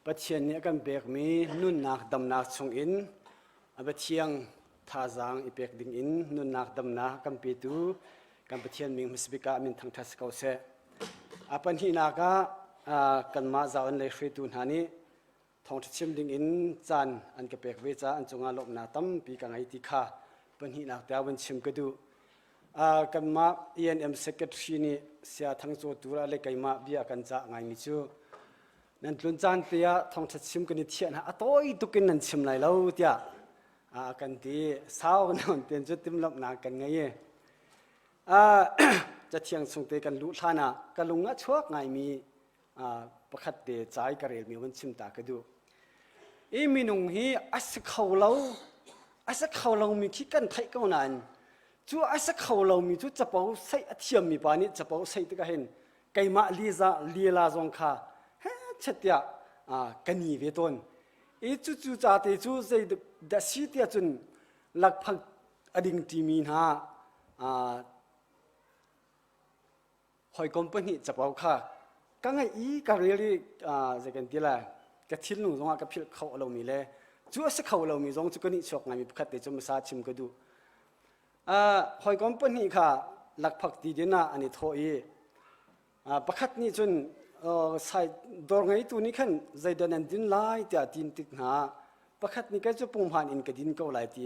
Pathian nih a kan pekmi nunnak damnak chungin a biathiang thazaang i pek dingin nunnak damnak kan petu kan Pathian min hmasabik ah min thangṭhat si ko seh. A pahnihnak ah kanmah zaon lei hruaitu hna nih thawngṭha chim dingin caan an ka pek ve caah an cungah lawmhnak tampi ka ngei ti kha pahnihnak tiah vun chim ka duh. Kanmah ENM secretary nih Saya Thang Caw Tur le keimah bia kan cah ngaimi cu nan tlun caan te ah thawngṭha chim kan i thiah hna a tawi tuk in nan chim lai lo tiah a kan ti sau nawn ten cu timhlamhnak kan ngei i cathiang chung te kan luh hlan ah ka lung a chuak ngaimi pakhat te ca i ka relmi van chim ta ka duh. I minung hi a si kho lo, a si kho lomi khi kan theih ko nain cu a si kho lomi cu capo saih a thiammi pa nih capo saih tikah hin keimah liza lila zong kha he chet tiah ka ni ve tawn. I cucu ca te cu zei dah si tiah cun lakphak a ding ṭimi hna hawikom pahnih capo kha ka ngaih i ka rel i zei kan ti lai ka thinlung zongah ka philh kho lomi le cu a si kho lomi zong cu ka nih chuak ngaimi pakhat te cu hmasa chim ka duh. Hawikom pahnih kha lakphak ti din ah an i thawh i pakhat nih cun dawr ngeitu nih khan zeidah nan din lai tiah tin tik hna pakhat nih kei cu punghman in ka din ko lai ti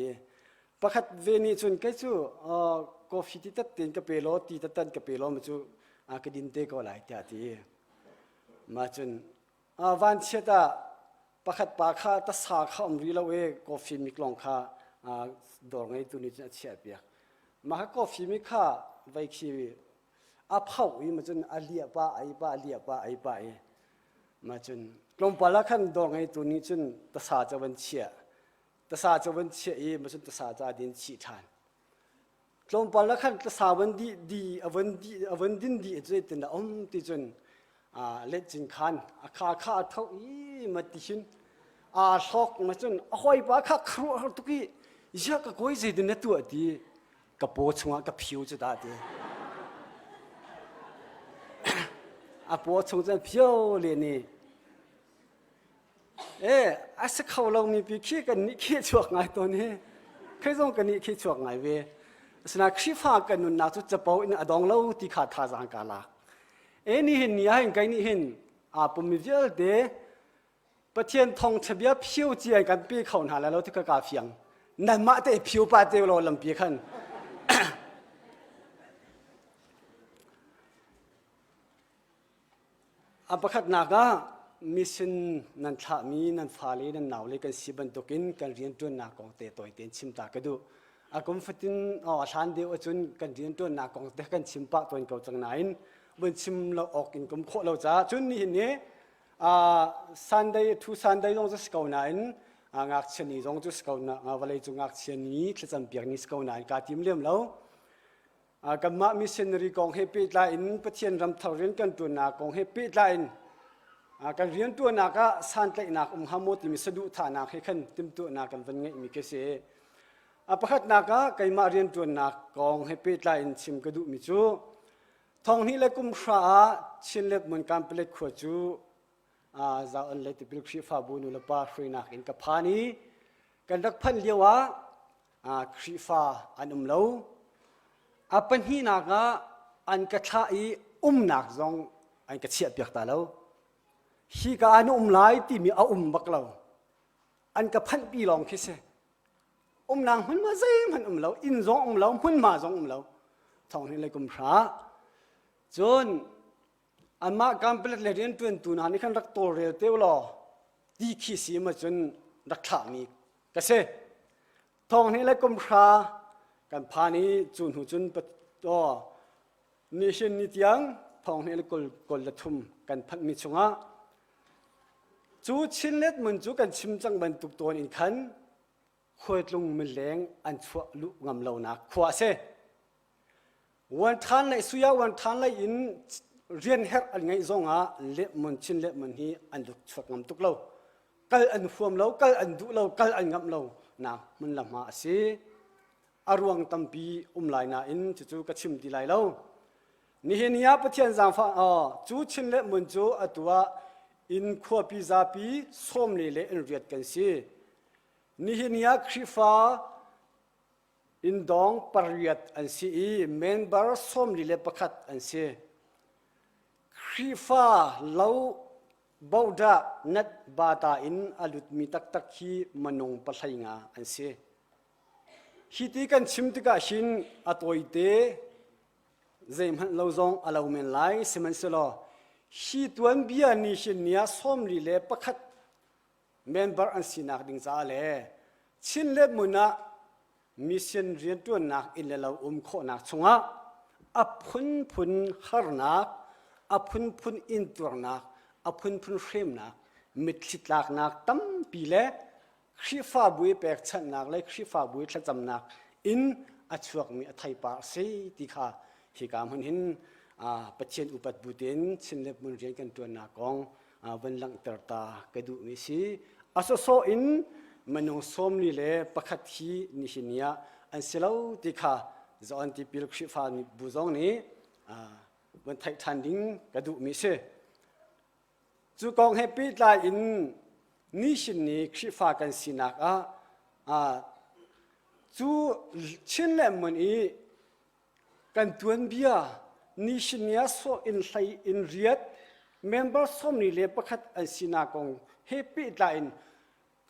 Pakhat ve nih cun kei cu coffee ti tat tein ka pe law ti tatan ka pe law ma cu ka din te ko lai tiah a ti. Mah cun vanchiat ah pakhat pa kha tasa kha um rih lo i coffee mik lawng kha dawr ngeitu nih cun a chiah piak. Mah kha coffee mi kha vei khi a phoh i ma cun a liah pa ai pa a liah pa ai pa i mah cun tlawmpal ah khan dawr ngeitu nih cun tasa cu van chiah. Tasa cu van chiah i macun tasa ca din chih ṭhan. Tlawmpal ah khan tasa van dih di a van di a van din dih cu zeitin a um ti cun let cin khan a kha kha a tho i ma ti hin aa hlawk ma cun a hawipa kha khuaruahhar tuk i ya ka kawi zeitin na tuah ti ka paw chungah ka phiu cu dah ti a paw chung cun phio len i E, a si kho lomi pi khi kan nih khi chuak ngai tawn hi. Khei zong kan nih khi chuak ngai ve. Asina Khrihfa kan nunnak cu capo in a dong lo ti kha thazaang ka lak. E ni hin ni ah hin kai nih hin aa pummi vialte Pathian thawng ṭhabia phio ci an kan pe kho hna lai lo ti ka ka fiang. Nanmah te phio pa te lo lampi khan. A pakhatnak ah mission nan thlahmi nan fale nan naule kan si bantukin kan rianṭuannak kong te tawi tein chim ta ka duh. A kum fatin a hlan deuh ahcun kan rianṭuannak kong te kan chim pah tawn ko cang nain vun chim lo awk in kum khawh lo caah cun nihin ni Sunday thu Sunday zong cu si ko nain ngakchia ni zong cu si ko na vawlei cu ngakchia ni thlacam piak ni si ko nain kaa tim lem lo. Kanmah missionary kong he pehtlai in Pathian ramthar rian kan ṭuannak kong he pehtlai in kan rianṭuannak ah santlaihnak um hnga maw timi saduhthahnak he khan timhtuahnak kan van ngeihmi khi si. A pakhatnak ah keimah rianṭuannak kong he pehtlai in chim ka duhmi cu thonghnih le kum hra ah Chinlet Munkanpalet khua cu Zaon le Tipil Khrihfabu nulepa hruainak in ka phan i kan rak phanh lio ah Khrihfa an um lo. A pahnihnak ah an ka thlah i umnak zong an ka chiahpiak ta lo. Hi ka ah na um lai timi a um bak lo. An ka phanhpi lawng khi si. Umnak hmunhma zeihmanh um lo, inn zong um lo, hmunhma zong um lo. Thong le kum hra. Cun anmah complet le rianṭuantu hna nih khan rak tawlrel te law ti khi si ma cun rak thlahmi ka si. Thonghnih le kum hra kan phan i cu hnu cun aw nihin ni tiang thonghnih le kul kul le thum kan phanhmi chungah cu Chinlet mun cu kan chim cang bantuk tawn in khan khuaitlung mileng an chuah luh ngam lonak khua a si. Uan ṭhan lei suya uan ṭhan lei in rian herh an ngeih zongah lehmun chin lehmun hi an lut chuak ngam tuk lo. Kal an huam lo, kal an duh lo, kal an ngamh lo nak hmun le hma a si. A ruang tampi um lai nain cucu ka chim ti lai lo. Nihin ni ah Pathian zaangfah cu chin lehmun cu atu ah In khuapi zapi sawmli le in riat kan si. Nihin ni ah Khrihfa inndawng pariat an si i member 41 an si. Khrihfa lo bodah nat bata in a lutmi taktak hi minung pahlei nga an si. Hi ti kan chim tikah hin a tawite zeihmanh lo zong a lo men lai sihmanhsehlaw hi tuanbia ni hin ni ah 41 member an sinak ding caah le Chinlet hmun ah mission rianṭuannak inn le lo um khawhnak chungah a phunphun harnak, a phunphun intuarnak, a phunphun hremnak, mitthli tlaknak tampi le Khrihfabu i pekchanhnak le Khrihfabu i thlacamnak in a chuakmi a theipar a si ti kha hika hmun hin Pathian upat bu tein Chinlet hmun rian kan ṭuannak kong van langhter ta ka duhmi si. A sawsawh in minung 41 hi nihin ni ah an si lo ti kha John Tipil Khrihfa bu zong nih van theih ṭhan ding ka duhmi si. Cu kong he pehtlai in nihin ni Khrihfa kan sinak ah cu Chin le Mon i kan tuanbia nihin ni ah sawh in hlei in riat member 41 an sinak kong he pehtlai in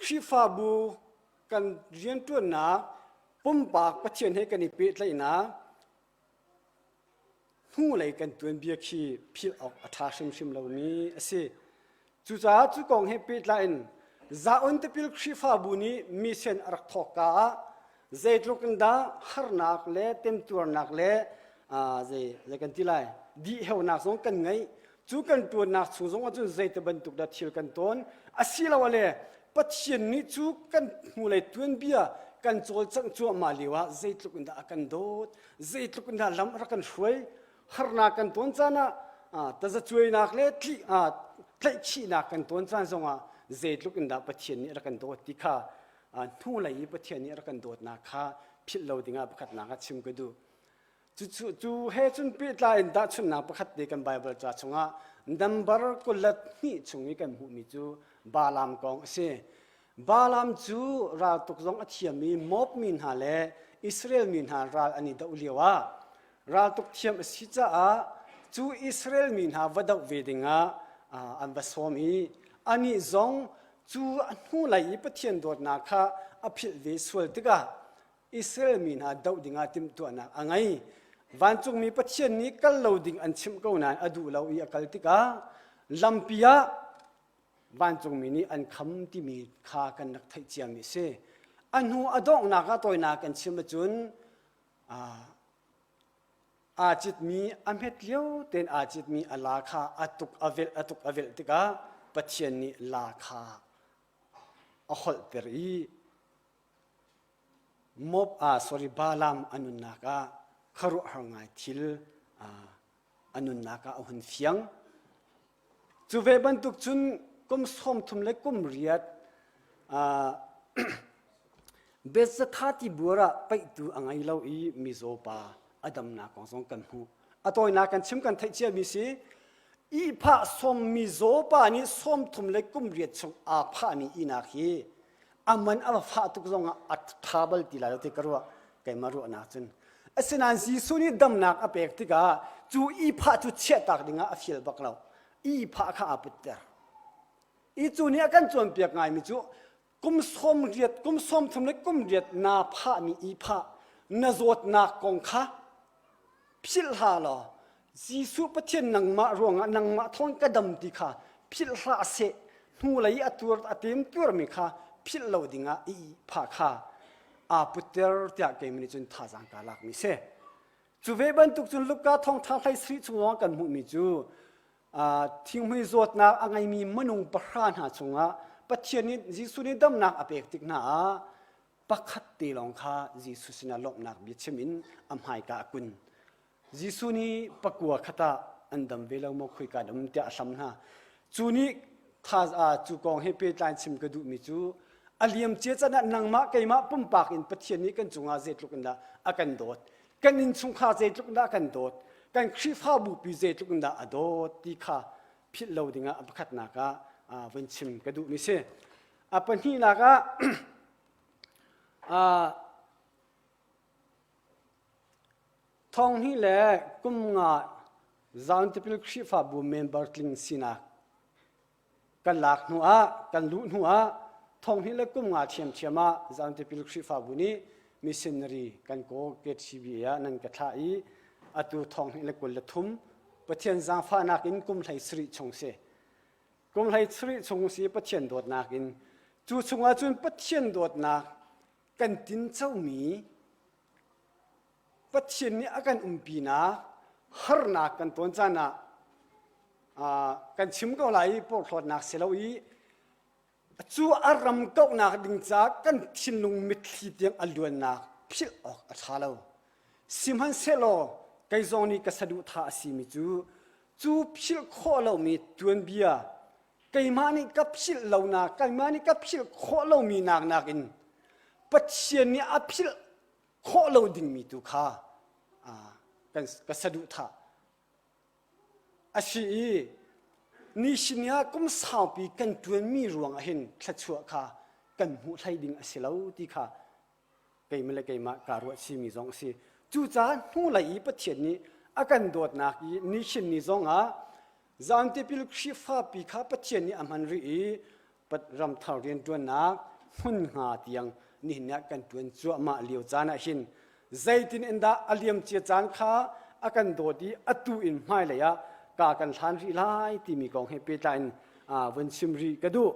Khrihfabu kan rianṭuannak pumpak Pathian he kan i pehtlaihnak hnulei kan tuanbia khi philh awk a ṭha hrimhrim lomi a si. Cucaah cu kong he pehtlai in Zaon tipil Khrihfabu nih mission a rak thawkka ah zeitluk in dah harnak le temtuarnak le zei zei kan ti lai dihheunak zong kan ngeih cu kan ṭuannak chung zong ahcun zeiti bantuk dah thil kan tawn asiloah le Pathian nih cu kan hnulei tuanbia kan cawlcangh cuahmah lio ah zeitluk in dah a kan dawt zeitluk in dah lam a rak kan hruai harnak kan tawn caan ah tazacuainak le tlaihkhihnak kan tawn caan zongah zeitluk in dah Pathian nih a rak kan dawt ti kha hnulei i Pathian nih a rak kan dawtnak kha philh lo dingah pakhatnak ah chim ka duh. Cu, cu he cun pehtlai in tahchunhnak pakhat te kan Baibal ca chungah number 22 chung i kan hmuhmi cu Balaam kong a si. Balaam cu raltuk zong a thiam i Moab mi hna le Israel mi hna ral an i doh lioah raltuk thiam a si caah cu Israel mi hna va doh ve dingah an va sawm i anih zong cu a hnulei i Pathian dawtnak kha a philh ve sual tikah Israel mi hna doh dingah timhtuahnak a ngei. Vancungmi Pathian nih kal lo ding an chimh ko nain a duh lo i a kal tikah lampi ah vancungmi nih an kham timi kha kan rak theih ciami a si. A hnu a donghnak ah tawinak kan chim ahcun aa citmi a hmet lio tein aa citmi a la kha a tuk a velh a tuk a velh tikah Pathian nih la kha a holhter i Moab ah sorry Balaam a nunnak ah khuaruahhar ngai thil a nunnak ah a hun fiang. Cu ve bantuk cun kum sawm thum le kum riat Bethzatha tibur ah paihtu a ngei lo i mizaw pa a damnak kong zong kan hmuh. A tawinak kan chim kan theih ciami si ihphah sawm mizaw pa nih 30 le kum riat chung aa phahmi ihnak hi a man a va fah tuk zong ah a ṭha bal ti lai lo ti ka ruah keimah ruahnak cun asinain Jesuh nih damnak a pek tikah cu ihphah cu chiahtak dingah a fial bak lo ihphah kha aa putter i cu nih a kan cawnpiak ngaimi cu kum sawm riat kum sawm thum le kum riat naa phahmi ihphah na zawtnak kong kha philh hlah law Jesuh Pathian nangmah ruangah nangmah thawng ka dam ti kha philh hlah seh hnulei a tuar a tem tuarmi kha philh lo dingah i phah kha aa putter tiah keimah nih cun thazaang kaa lakmi si. Cu ve bantuk cun Luka thawngṭha hlei sarih chung lawng kan hmuhmi cu thinghmui zawtnak a ngeimi minung pahra hna chungah Pathian nih Jesuh nih damnak a pek tik hna ah pakhat te lawng kha Jesuh sinah lawmhnak bia chim in a hmaika a kun. Jesuh nih pakua khat ah an dam ve lo maw khoika dam tiah a hlam hna. Cu nih cu kong he pehtlai chim ka duhmi cu a liam cia can ah nangmah keimah pumpak in Pathian nih kan cungah zeitluk in dah a kan dawt kan innchungkhar zeitluk in dah a kan dawt kan Khrihfabu pi zeitluk in dah a dawt ti kha philh lo dingah a pakhatnak ah. vun chim ka duhmi si. A pahnihnak ah Thonghnih le kum nga Zion Tipil Khrihfabu member tling sinak kan lak hnu ah kan luh hnu ah thonghnih le kum nga ṭhiamṭhiam ah Zion Tipil Khrihfabu nih missionary kan kaw KTBA ah nan ka thlah i atu thonghnih le 23 Pathian zaangfahnak in kum hlei sarih chung si. Kum hlei sarih chung si Pathian dawtnak in cu chungah cun Pathian dawtnak kan tincomi Pathian nih a kan umpinak harnak kan tawn caan ah kan chim ko lai i porhlawtnak si lo i cu a ram kauhnak ding ca kan thinlung mitthli tiang a luannak philh awk a ṭha lo. Sihmanhsehlaw kei zong nih ka saduhthah a simi cu cu philh khawh lomi tuanbia keimah nih ka philh lonak keimah nih ka philh khawh lomi nak nakin Pathian nih a philh khawh lo dingmi tu kha kan ka saduhthah a si i nihin ah kum saupi kan ṭuanmi ruang ah hin thluachuah kha kan hmuh hlei ding a si lo ti kha keimah le keimah kaa ruah chihmi zong a si. Cucaah hnulei i Pathian nih a kan dawtnak i nihin ni zong ah Zion tipil Khrihfapi kha Pathian nih a hman rih i ramthar rianṭuannak hmun hnga tiang nihin ah kan ṭuan cuahmah lio caan ah hin zeitin in dah a liamcia caan kha a kan dawt i atu in hmailei ah ka kan hlan rih lai timi kong he pehtlai in vun chim rih ka duh.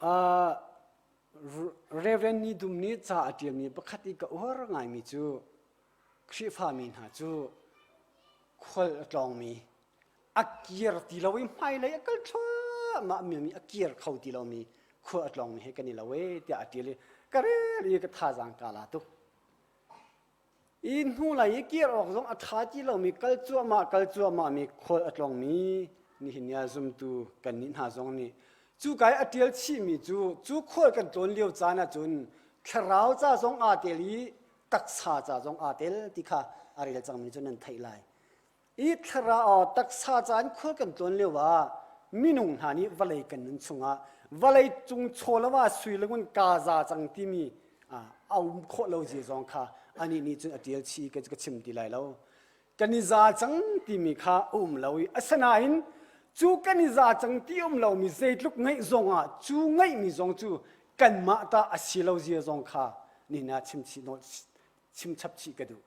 Uh, Reverend Ni Dum nih ca a ṭialmi pakhat i ka uar ngaimi cu Khrihfami hna cu khual a tlawngmi a kir ti lo i hmailei a kal thluahmah mi a kir kho ti lomi khua a tlawngmi he kan i lo e tiah a ṭial i ka rel i ka thazaang ka la tuk. I hnulei i kir awk zong a ṭha ti lomi kal cuahmah kal cuahmahmi khual a tlawngmi nihin ni ah zumtu kannih hna zong nih cuka i a ṭial chihmi cu cu khual kan tlawn lio caan ahcun thlarau ca zong aa tel i taksa ca zong aa tel ti kha a rel cangmi cu nan theih lai. I thlarau taksa ca in khual kan tlawn lio ah minung hna nih vawlei kan nun chungah vawlei cung chawlava sui le ngun kaa za cang timi a um khawh lo zia zong kha anih nih cun a ṭial chih i ka chim ti lai lo. Kan i za cang timi kha a um lo i asinain cu kan i za cang ti um lomi zeitluk ngeih zong ah cu ngeihmi zong cu kanmah ta a si lo zia zong kha nihin ah chim chih chim chap chih ka duh.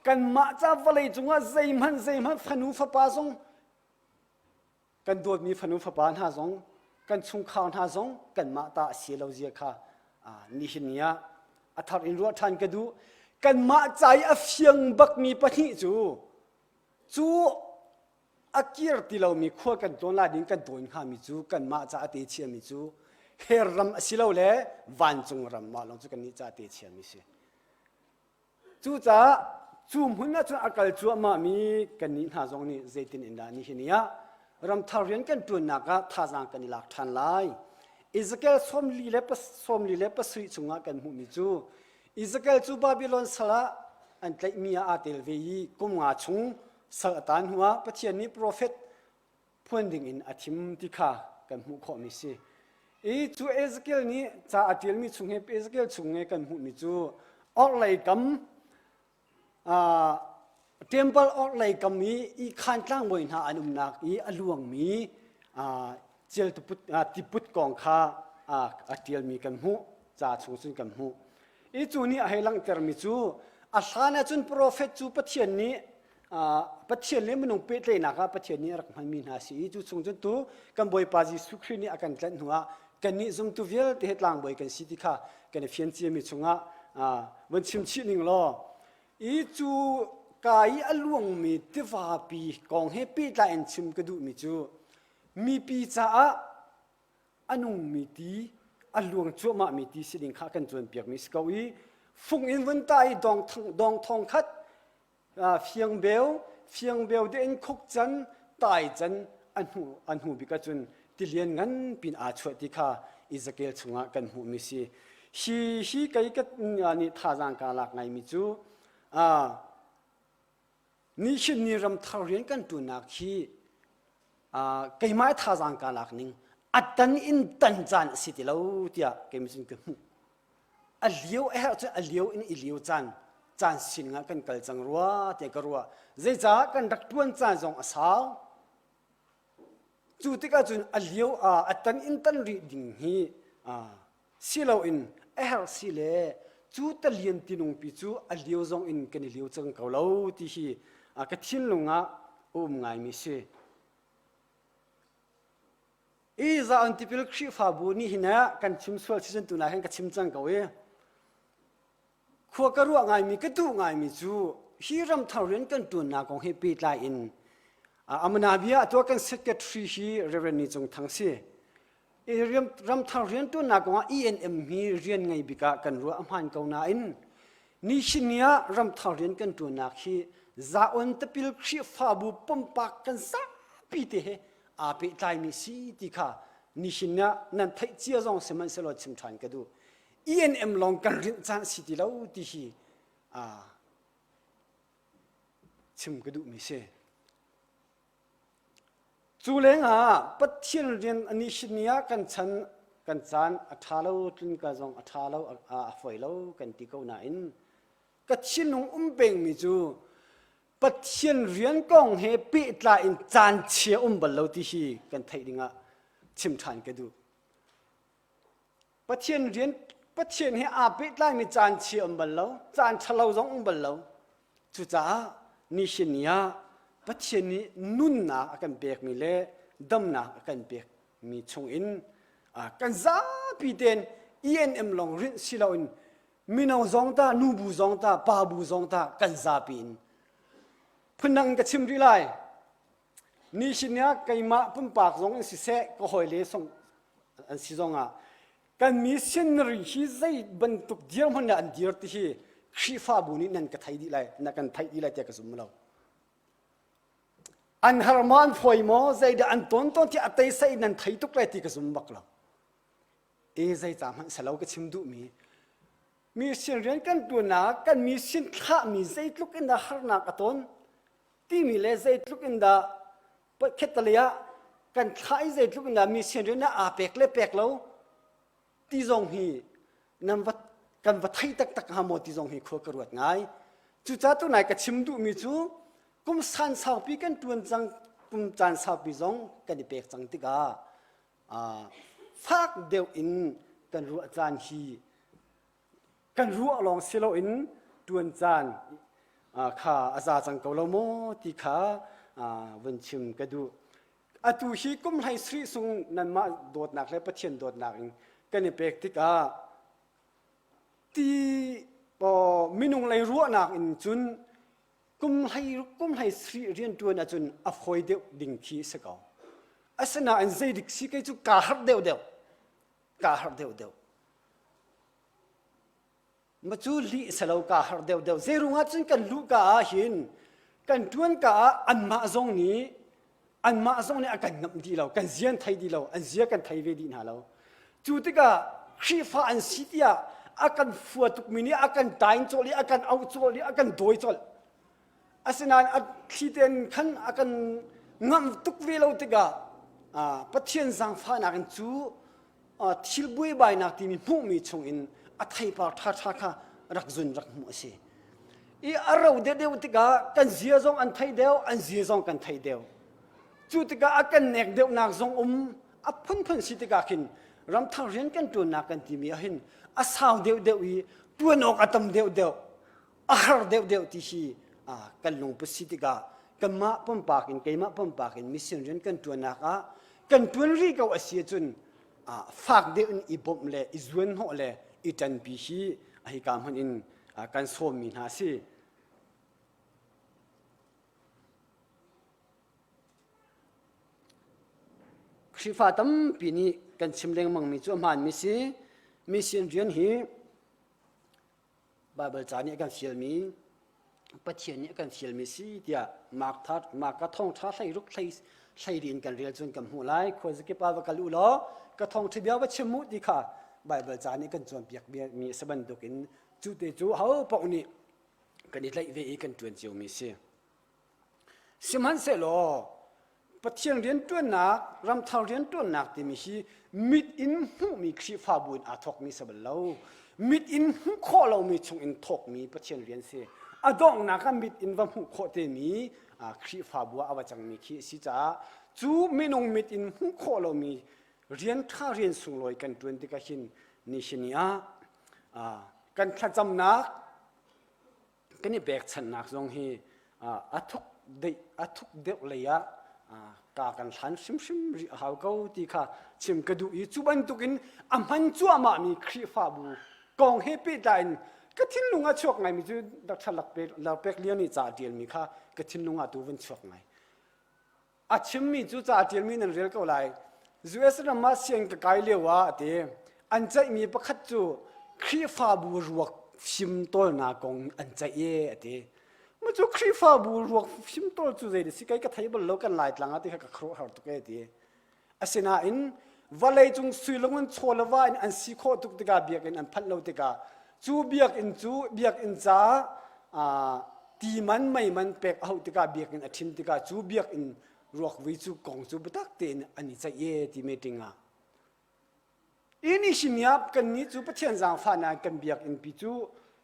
Kanmah ca vawlei cungah zeihmanh zeihmanh fanu fapa zong kan dawtmi fanu fapa hna zong kan chungkhar hna zong kanmah ta a si lo zia kha nihin ni ah a thar in ruah ṭhan ka duh. Kanmah ca i a fiang bakmi pahnih cu cu a kir ti lomi khua kan tlawn lai ding kan tawn hngami cu kanmah ca a te chiami cu her ram a si lo le vancung ram mah lawng cu kannih ca a te chiami si. Cucaah cu hmun ah cun a kal cuahmahmi kannih hna zong nih zeitin in dah nihin ni ah ramthar rian kan ṭuannak ah thazaang kan i lak ṭhan lai. Ezekiel 47 chungah kan hmuhmi cu Ezekiel cu Babylon sal ah an tlaihmi ah aa tel ve i kum nga chung sal a taan hnuah Pathian nih profet phuan dingin a thim ti kha kan hmuh khawhmi si. I cu Ezekiel nih ca a ṭialmi chung hi Ezekiel chung i kan hmuhmi cu orhlei kam temple orhlei kam i i khan tlangbawi hna an umnak i a luangmi cel tiput kong kha a ṭialmi kan hmuh ca chung cun kan hmuh. I cu nih a hei langhtermi cu a hlan ahcun profet cu Pathian nih Pathian le minung pehtlaihnak ah Pathian nih a rak hmanmi hna si i cu chung cun tu kan Bawipa Jesuh Khrih nih a kan tlanh hnuah kannih zumtu vialte he tlangbawi kan si ti kha kan i fian ciami chungah vun chim chih ning law i cu ka i a luangmi tivapi kong he pehtlai in chim ka duhmi cu mipi caah a nungmi ti a luang cuahmahmi ti si ding kha kan cawnpiakmi si ko i fung in vun ta i dong dong thong khat fiangbeu fiangbeu de in khuk can tai can a hnu a hnu bik ahcun tilian ngan pin aa chuah ti kha Ezekiel chungah kan hmuhmi si. Hi hi kei ka nih thazaang kaa lak ngaimi cu nihin ni ramthar rian kan ṭuannak hi keimah thazaang kaa lak ning a tan in tan caan a si ti lo tiah keimah cun ka hmuh. A lio a herh cun a lio in i lio caan caan sining ah kan kal cang rua tiah ka ruah. Zeicah kan rak ṭuan caan zong a sau. Cu tikah cun a lio ah a tan in tan rih ding hi si loin a herh si le cu talian tinungpi cu a lio zong in kan i lio cang ko lo ti hi ka thinlung ah a um ngaimi si. I Zion tipil Khrihfabu nih hin kan chim sual si cun tunai hin ka chim cang ko i Khua ka ruah ngaimi, ka duh ngaimi cu hi ramthar rian kan ṭuannak kong he pehtlai in Amana bia a tuah kan secretary hi Reverend Ni Cung Thang si. Ramthar rian ṭuannak kong ah ENM hi rian ngei bik ah kan ruah a hmaan ko nain nihin ni ah ramthar rian kan ṭuannak hi Zaon Tapil Khrihfabu pumpak kan zapi te he aa pehtlaimi si ti kha nihin ah nan theih cia zong sihmanhsehlaw chim ṭhan ka duh. ENM lawng kan rinh caan si ti lo ti hi chim ka duhmi si. Cu lengah Pathian rian ani hrini ah kan chan kan caan a ṭha lo tlunka zong a ṭha lo a fawi lo kan ti ko nain ka thinlung um pengmi cu Pathian rian kong he pehtlai in caan chia um bal lo ti hi kan theih dingah chim ṭhan ka duh. Pathian rian Pathian he aa pehtlaimi caan chia um bal lo, caan ṭhalo zong um bal lo. Cucaah nihin ni ah Pathian nih nunnak a kan pekmi le damnak a kan pekmi chungin kan zapi tein ENM lawng rinh si loin mino zong ta, nubu zong ta, pa bu zong ta kan zapi in phundang in ka chim rih lai. Nihin ah keimah pumpak zong in siseh, ka hawile song an si zongah kan missionary hi zei bantuk dirhmun dah an dir ti hi Khrihfabu nih nan ka thei dih lai, na kan theih dih lai tiah ka zum lo. An har maw an fawi maw zeidah an tawn tawn ti a teisei nan thei tuk lai ti ka zum bak lo. E zei ca hmanh selo ka chim duhmi mission rian kan tuannak kan mission thlahmi zeitluk in dah harnak a tawn timi le zeitluk in dah khettale ah kan thlah i zeitluk in dah mission rian ah aa pek le pek lo ti zong hi nan va kan va thei taktak hnga maw ti zong hi khua ka ruat ngai. Cucaah tunai ka chim duhmi cu kum san saupi kan ṭuan cang kum caan saupi zong kan i pek cang tikah fak deuh in kan ruah caan hi kan ruah lawng si loin ṭuan caan kha a za cang ko lo maw ti kha vun chim ka duh. Atu hi kum hlei sarih sung nanmah dawtnak le Pathian dawtnak in kan i pek tikah ti minung lei ruahnak in cun kum hlei kum hlei sarih rianṭuan ahcun a fawi deuh ding khi a si ko. Asinain zeidik si kei cu kaa harh deuhdeuh. Kaa harh deuhdeuh. Ma cu lih selo kaa harh deuhdeuh. Zeirung ah cun kan luhka ah hin kan ṭuan ka ah anmah zong nih anmah zong nih a kan ngamh dih lo, kan zia an thei dih lo, an zia kan thei ve dih hna lo. Cu tikah Khrihfa an si tiah a kan fua tukmi nih a kan tain cawlh i a kan auh cawlh i a kan dawi cawlh. Asinain a thli tein khan a kan ngamh tuk ve lo tikah Pathian zaangfahnak in cu thil buaibainak timi hmuhmi chungin a theipar ṭhaṭha kha rak zun rak hmuh a si. I a ro deuhdeuh tikah kan zia zong an thei deuh, an zia zong kan thei deuh. Cu tikah a kan nek deuhnak zong um, a phunphun si tikah khin ramthar rian kan ṭuannak kan timi ah hin a sau deuhdeuh i ṭuan awk a tam deuhdeuh, a har deuhdeuh ti hi kan lungput si tikah kanmah pumpak in keimah pumpak in mission rian kan ṭuannak ah kan ṭuan rih ko a si ahcun fak deuh in i bawmh le i zuanhnawh le i ṭanpi hi hika hmun in kan sawmmi hna a si. Khrihfa tampi nih kan chim lengmangmi cu a hmaanmi si. Mission rian hi Baibal ca nih a kan fialmi Pathian nih a kan fialmi si tiah Mark tha Mark ka thawngṭha hleiruk hlei hleiri in kan rel cun kan hmuh lai khuazakip ah va kal u law ka thawngṭha bia va chim u ti kha. Baibal ca nih kan cawnpiak mi a si bantukin cu te cu ho paoh nih kan i tlaih ve i kan ṭuan ciomi si. Sihmanhsehlaw Pathian rianṭuannak, ramthar rianṭuannak timi hi mit in hmuhmi Khrihfabu in aa thawkmi si bal lo. Mit in hmuh khawh lomi chung in thawkmi Pathian rian si. A donghnak ah mit in va hmuh khawh temi Khrihfabu ah a va cangmi khi a si caah cu minung mit in hmuh khawh lomi rian ṭha rian sunglawi kan ṭuan tikah hin nihin ni ah kan thlacamnak kan i pekchanhnak zong hi a thuk deih a thuk deuh lei ah ka kan hlan hrimhrim rih a hau ko ti kha chim ka duh i cu bantukin a hman cuahmah mi Khrihfabu kong he pehtlai in ka thinlung ah chuak ngaimi cu Dr. Larpek Lian nih ca a ṭialmi kha ka thinlung ah tu van chuak ngai. A chimmi cu ca ṭialmi nan rel ko lai. US ram ah sianginn ka kai lio ah a ti. An ceihmi pakhat cu Khrihfabu ruak fimtawlnak kong an ceih e a ti. Mu cu Khrihfabu ruak fimtawl cu zei si kai ka thei bal lo kan Laitlang ah ti kha ka khuaruahhar tuk e ti. Asinain vawleicung suilung in chaw le va in an si khawh tuk tikah biakinn an phanh lo tikah cu biakinn cu biakinn ca ti man mei man pek a hauh tikah biakinn a ṭhim tikah cu biakinn ruakvui cu kong cu biatak tein an i ceih e ti meeting ah Inishimiap kannih cu Pathian zaangfahnak kan biakinn pi cu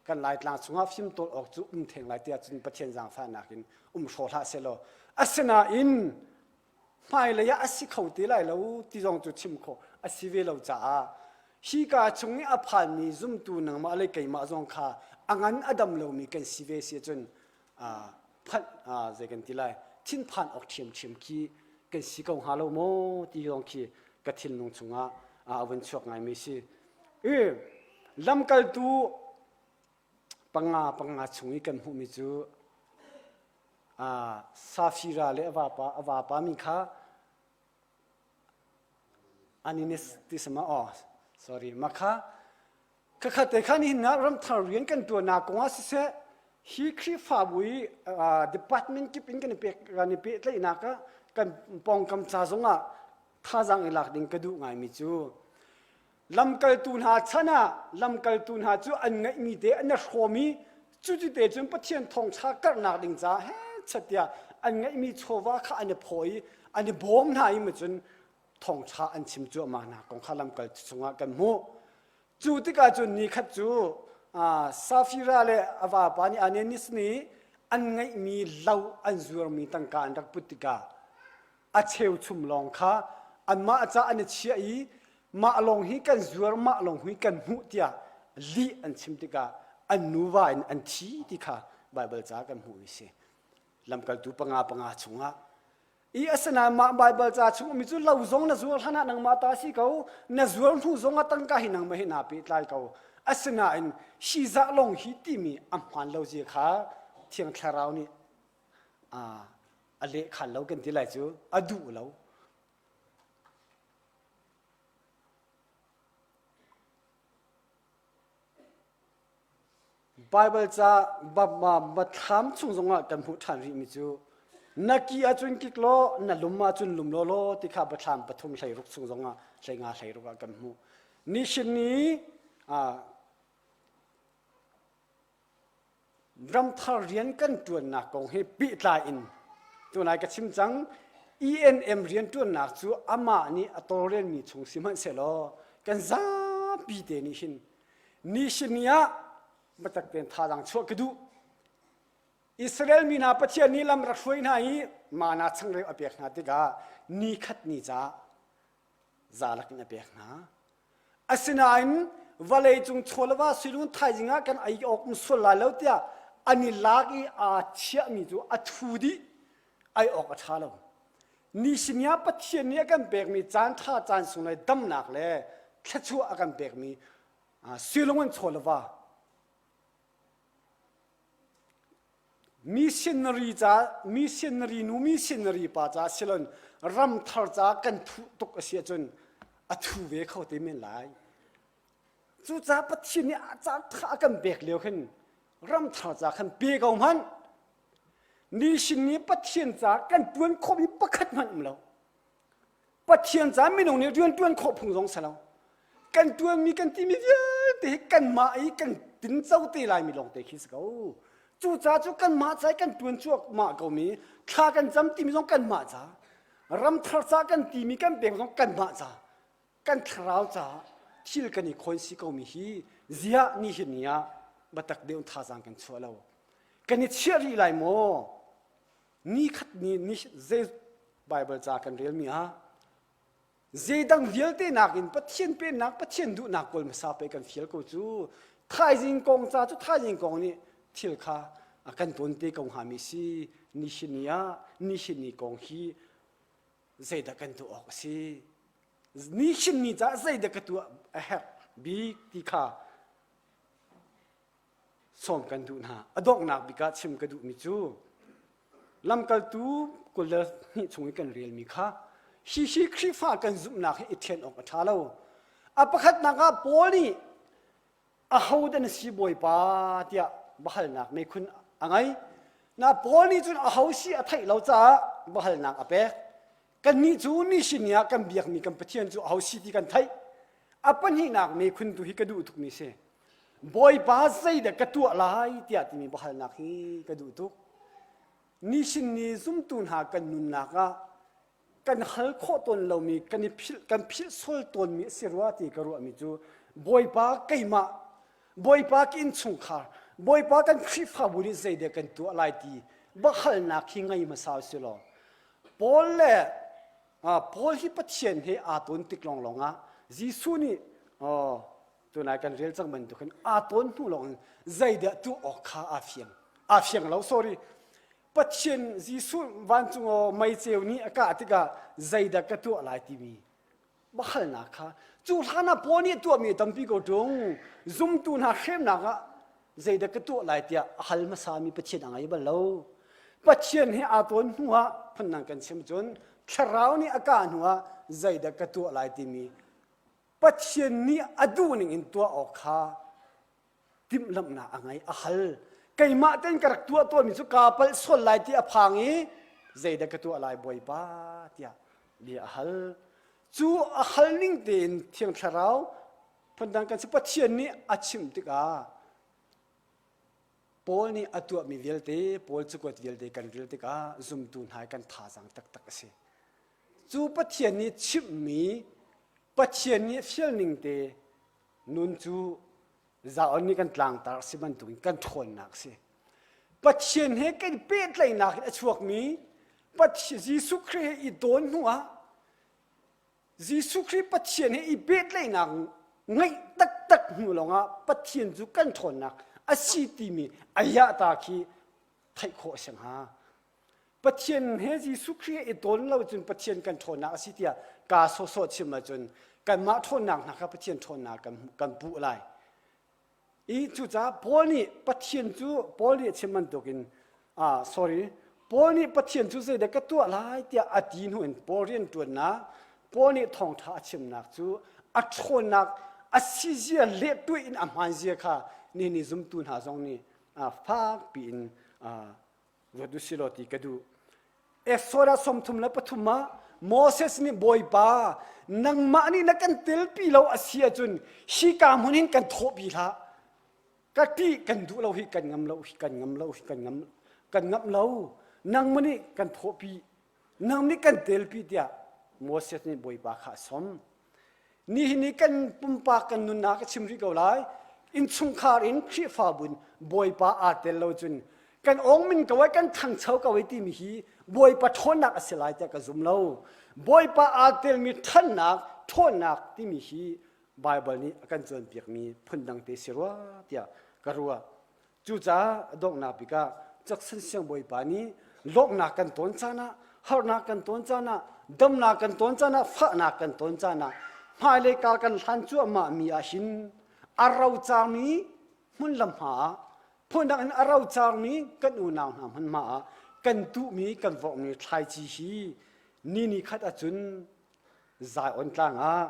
kan Laitlang chungah fimtawl awk cu um theng lai tiah cun Pathian zaangfahnak in um hraw hlah sehlaw asinain hmailei ah a si kho te lai lo ti zong cu chim khawh a si ve lo caah hika chung i a phanmi zumtu nangmah le keimah zong kha a ngan a dam lomi kan si ve si ahcun phanh zei kan ti lai thinphan awk ṭhiamṭhiam khi kan si ko hnga lo maw ti zong khi ka thinlung chungah a vun chuak ngaimi si. I lamkaltu panga panga chung i kan hmuhmi cu Safira le a vapa a vapa min kha Aninis ti sama oh sorry makha khakhat te khan hin ramthar rian kan tuannak kong ah siseh hi Khrihfabu i department kip in kan i pek kan i pehtlaihnak ah kan pawngkam ca zong ah thazaang i lak ding ka duh ngaimi cu Lamkaltu hna chan ah lamkaltu hna cu an ngeihmi te an i hrawm i cuti te cun Pathian thawngṭha karhnak ding caah hechet tiah an ngeihmi chawva kha an i phaw i an i bawm hna i cun thawngṭha an chim cuahmah hna kong kha lamkaltu chungah kan hmuh. Cu tikah cun ni khat cu Safira le a vapa nih Ananias nih an ngeihmi lo an zuarmi tangka an rak put tikah a cheuchum lawng kha anmah ca an i chiah i mah lawng hi kan zuar mah lawng hi kan hmuh tiah lih an chim tikah an nuva in an thi ti kha Baibal ca kan hmuh mi si lamkaltu panga panga chungah i asinain mah Baibal ca chung ummi cu lo zong na zuar hlan ah nangmah ta si ko na zuar hnu zong ah tangka hi nangmah hi naa pehtlai ko asinain hi zah lawng hi timi a hmaan lo zia kha Thiang Thlarau nih a lehkhan lo kan ti lai cu a duh lo Baibal ca Bathlam chung zongah kan hmuh ṭhan rihmi cu na ki ahcun kik law na lum ahcun lum law law ti kha Bathlam pathum 16 chung zongah 15 16 ah kan hmuh. Nihin ni Ramthar rian kan ṭuannak kong he pehtlai in tunai ka chim cang. ENM rianṭuannak cu amah nih a tawlrelmi chung sihmanhsehlaw kan zapi te nih hin nishini ah biatak tein thazaang chuah ka duh. Israel mi hna Pathian nih lam rak hruai hna i mana changreu a pek hna tikah ni khat ni ca zalak in a pek hna. Asinain vawleicung chaw le va suilung thaizing ah kan ei awk um sual lai lo tiah an i lak i aa chiahmi cu a thu dih ei awk a ṭha lo. Ni ah Pathian nih a kan pekmi caan ṭha caan sung le damnak le thluachuah a kan pekmi suilung an chaw le va Missionary ca missionary nu missionary pa ca silon ramthar ca kan thuh tuk a si ahcun a thu ve kho te men lai. Cucaah Pathian nih a caan tha a kan pek lio khin ramthar ca khan pe ko hmanh. Nishin nih Pathian ca kan tuan khawhmi pakhat hmanh um lo. Pathian ca minung nih rian tuan khawh phung zong si lo. Kan ṭuanmi kan timi vialte hi kanmah i kan tinco te laimi lawngte khi si ko. Cucaah cu kanmah ca i kan ṭuan cuahmah komi thla kan cam timi zong kanmah ca, ramthar ca kan timi kan pek zong kanmah ca, kan thlarau caah thil kan i khawn si komi hi ziah nihin ni ah biatak deuh thazaang kan chuah lo. Kan i chiah rih lai maw? Ni khat ni ni zei Bible ca kan relmi ah zeidang vialte nakin Pathian pennak Pathian duhnak kawl hmasa pei kan fial ko cu thaizing kong ca cu thaizing kong nih thil kha a kan tawn te ko hngami si nihin ni ah nihin ni kong hi zeidah kan tuah awk a si nihin ni caah zeidah ka tuah a herh bik ti kha sawm kan duh hna. A donghnak bik ah chim ka duhmi cu lamkaltu 22 chung i kan relmi kha hihi Khrihfa kan zumhnak hi i ṭhen awk a ṭha lo. A pakhatnak ah Paul nih ahodah na si Bawipa tiah biahalnak meikhun a ngei. Na Paul nih cun aho si a theih lo caah biahalnak a pek. Kannih cu nihin ni ah kan biakmi kan Pathian cu aho si ti kan theih. A pahnihnak meikhun tu hi ka duh tukmi si. Bawipa zeidah ka tuah lai tiah timi biahalnak hi ka duh tuk. Nihin ni zumtu hna kan nunnak ah kan hal khawh tawn lomi kan i philh kan philh sual tawnmi a si rua ti ka ruahmi cu Bawipa keimah Bawipa ka innchungkhar Bawipa kan Khrihfabu nih zeidah kan tuah lai ti biahalnak hi ngei hmasa si law Paul le Paul hi Pathian he aa tawn tik lawnglawng ah Jesuh nih tunai kan rel cang bantukin aa tawn hnu lawng in zeidah tuah awk kha aa fiang aa fiang lo sorry Pathian Jesuh vancung aw meiceu nih a kah tikah zeidah ka tuah lai timi biahalnak kha cu hlan ah Paul nih a tuahmi a tampi ko ṭung zumtu hna hremnak ah zeidah ka tuah lai tiah a hal hmasami Pathian a ngei bal lo Pathian he aa tawn hnu ah phundang kan chim cun thlarau nih a kah hnu ah zeidah ka tuah lai timi Pathian nih a duh ning in tuah awk kha timhlamhnak a ngei a hal keimah tein ka rak tuah tawnmi cu kaa palh sual lai ti a phang i zeidah ka tuah lai bawipa tiah bia a hal cu a hal ning tein thiang thlarau phundang kan si Pathian nih a chimh tikah Paul nih a tuahmi vialte Paul cakuat vialte kan rel tikah zumtu hna kan thazaang taktak a si Cu Pathian nih chimhmi Pathian nih fialning te nun cu Zion nih kan tlangtar a si bantukin kan ṭhawnnak a si. Pathian he kan pehtlaihnak in a chuakmi Jesuh Khrih he i tawn hnuah Jesuh Khrih Pathian he i pehtlaihnak ngeih taktak hnu lawngah Pathian cu kan ṭhawnnak a si timi a yahta khi theih khawh a si hnga. Pathian he Jesuh Khrih he i tawn lo cun Pathian kan ṭhawnnak a si tiah kaa sawhsawh chim ahcun kanmah ṭhawnnak hna kha Pathian ṭhawnnak kan, kan puh lai. I cucaah Paul nih Pathian cu Paul nih a chim bantukin ah sorry Paul nih Pathian cu zeidah ka tuah lai tiah a ti hnu in Paul rianṭuannak Paul nih thawngṭha a chimnak cu a ṭhawnnak a sizia lehtuih in a hmaanzia kha nihin ni zumtu hna zong nih fak piin ruat u silaw ti ka duh. Exodus 33 ah Moses nih Bawipa nangmah nih na kan telpi lo a si ahcun hika hmun hin kan thawhpi hlah. Ka ṭih kan duh lo hi kan ngam lo hi kan ngam lo hi kan ngam kan ngamh lo. Nangmah nih kan thawhpi nang nih kan telpi tiah Moses nih Bawipa kha a sawm. Nihin ni kan pumpak kan nunnak ka chim rih ko lai. Innchungkhar in Khrihfabu in Bawipa aa tel lo cun kan awngmin ko ai kan thangcho ko ai timi hi Bawipa ṭhawnnak a si lai tiah ka zum lo. Bawipa aa telmi ṭhannak ṭhawnnak timi hi Baibal nih a kan cawnpiakmi phundang te si rua tiah ka ruah. Cucaah donghnak bik ah Jackson siangbawipa nih lawmhnak kan tawn caan ah harnak kan tawn caan ah damnak kan tawn caan ah fahnak kan tawn caan ah hmailei kar kan hlan cuahmah mi ah hin a rocarmi hmun lam hma ah phundang in a rocarmi kan unau hna hmunhma ah kan tuhmi kan vorhmi thlaici hi ni ni khat ahcun Zion tlang ah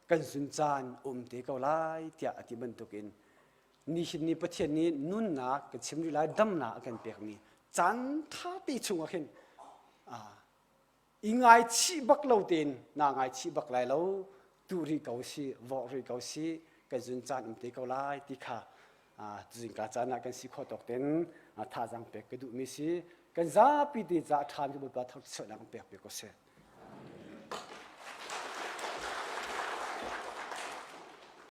kan zun caan um te ko lai tiah a ti bantukin nihin ni Pathian nih nunnak kan chim rih lai damnak a kan pekmi caan ṭha te chungah khin i ngaichih bak lo tein naa ngaichih bak lai lo. Tu rih ko si, vawh rih ko si, kan zun caan um te ko lai ti kha zingka caan ah kan si khawh tawk ten thazaang pek ka duhmi si. Kan zapi te ca a ṭhami Bawipa thangṭhatnak pek piak ko seh.